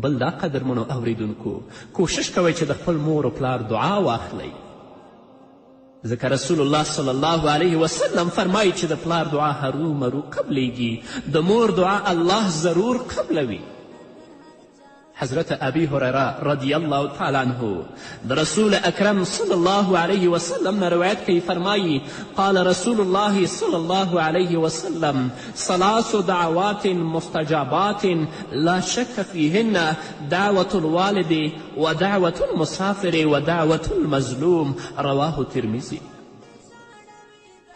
بل دا قدرمنو اوریدونکو، کوشش کوئ چې د خپل مور و پلار دعا واخلئ، ځکه رسول الله صلی الله علیه وسلم فرمایي چې د پلار دعا هرومرو قبلیږي، د مور دعا الله ضرور قبلوي. حضرت ابي هريره رضی الله تعالی عنه د رسول اکرم صلی الله علیه وسلم نه روایت کوي، فرمایي: قال رسول الله صلی الله علیه وسلم: ثلاث دعوات مستجابات لا شک فیهن، دعوة الوالد ودعوة المسافر ودعوة المظلوم. رواه ترمذي.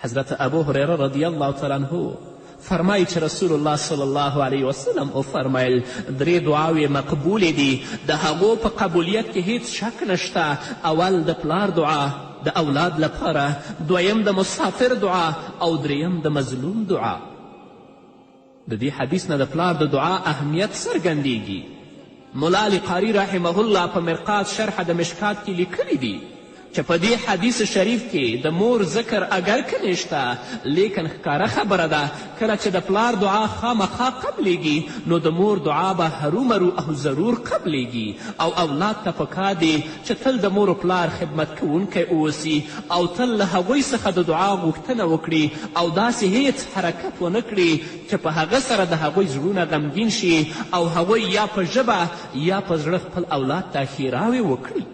حضرت ابو هریره رضی الله تعالی عنه فرمایي چې رسول الله صلی الله علیه وسلم وفرمیل: درې دعاوې مقبولې دي، د هغو په قبولیت کې هیڅ شک نشته. اول د پلار دعا د اولاد لپاره، دویم د مسافر دعا، او دریم د مظلوم دعا. د دې حدیث نه د پلار د دعا اهمیت څرګندیږي. ملا علی قاري رحمه الله په مرقات شرح د مشکات کې لیکلي دي چې په دې حدیث شریف کې د مور ذکر اګر که نشته، لیکن ښکاره خبره ده کله چې د پلار دعا خامخا قبلیږي، نو د مور دعا به هرومرو او ضرور قبلیږي. او اولاد ته پکار دی چې تل د مور و پلار خدمت کوونکی اوسي او تل له هغوی څخه د دعا غوښتنه وکړي، او داسې هیڅ حرکت ونه کړي چې په هغه سره د هغوی زړونه غمګین شي او هغوی یا په ژبه یا په زړه خپل اولاد ته ښېراوې وکړي.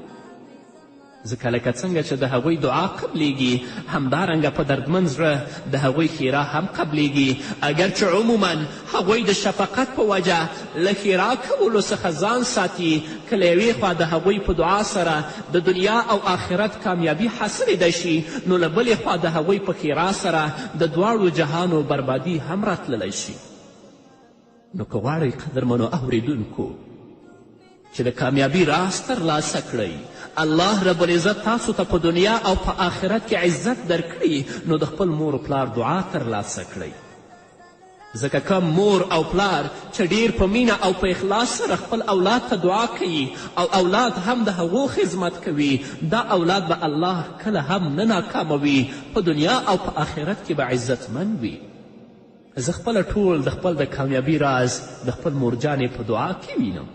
ځکه لکه څنګه چې د هغوی دعا قبلیږي، همدارنګه په دردمن زړه د هغوی ښېرا هم قبلیږي. اګر چې عموما هغوی د شفقت په وجه له ښېرا کولو څخه ځان ساتي، که له یوې خوا د هغوی په دعا سره د دنیا او آخرت کامیابي حاصلېدای شي، نو له بلې خوا د هغوی په ښېرا سره د دواړو جهانو بربادي هم راتللی شي. نو که غواړئ قدرمنو اوریدونکو چې د کامیابي راز ترلاسه کړئ، الله رب العزت تاسو ته په دنیا او په آخرت کې عزت درکړي، نو د خپل مور و پلار دعا ترلاسه کړئ. ځکه کوم مور او پلار چې ډیر په مینه او په اخلاص سره خپل اولاد ته دعا کوي او اولاد هم د هغو خدمت کوي، دا اولاد به الله کله هم نه ناکاموي، په دنیا او په آخرت کې به عزتمن وي. زه خپله ټول د خپل د کامیابي راز د خپل مورجانې په دعا کې وینم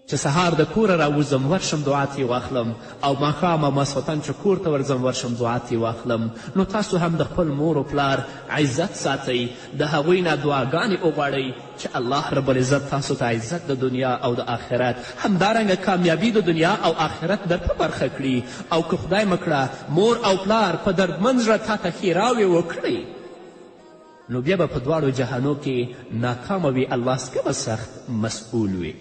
چې سهار د کوره راوځم ورشم دعا ترې واخلم، او ماښام او ماسخوتن چې کور ته ورځم ورشم دعا ترې واخلم. نو تاسو هم د خپل مور و پلار عزت ساتئ، د هغوی نه دعاګانې وغواړئ چې الله رب العزت تاسو ته عزت د دنیا او د آخرت، همدارنګه کامیابي د دنیا او آخرت در په برخه کړي. او که خدای مه کړه مور او پلار په دردمن زړه تا ته ښېراوې وکړي، نو بیا به په دواړو جهانو کې ناکامه وي، الله څخه به سخت مسؤل وي.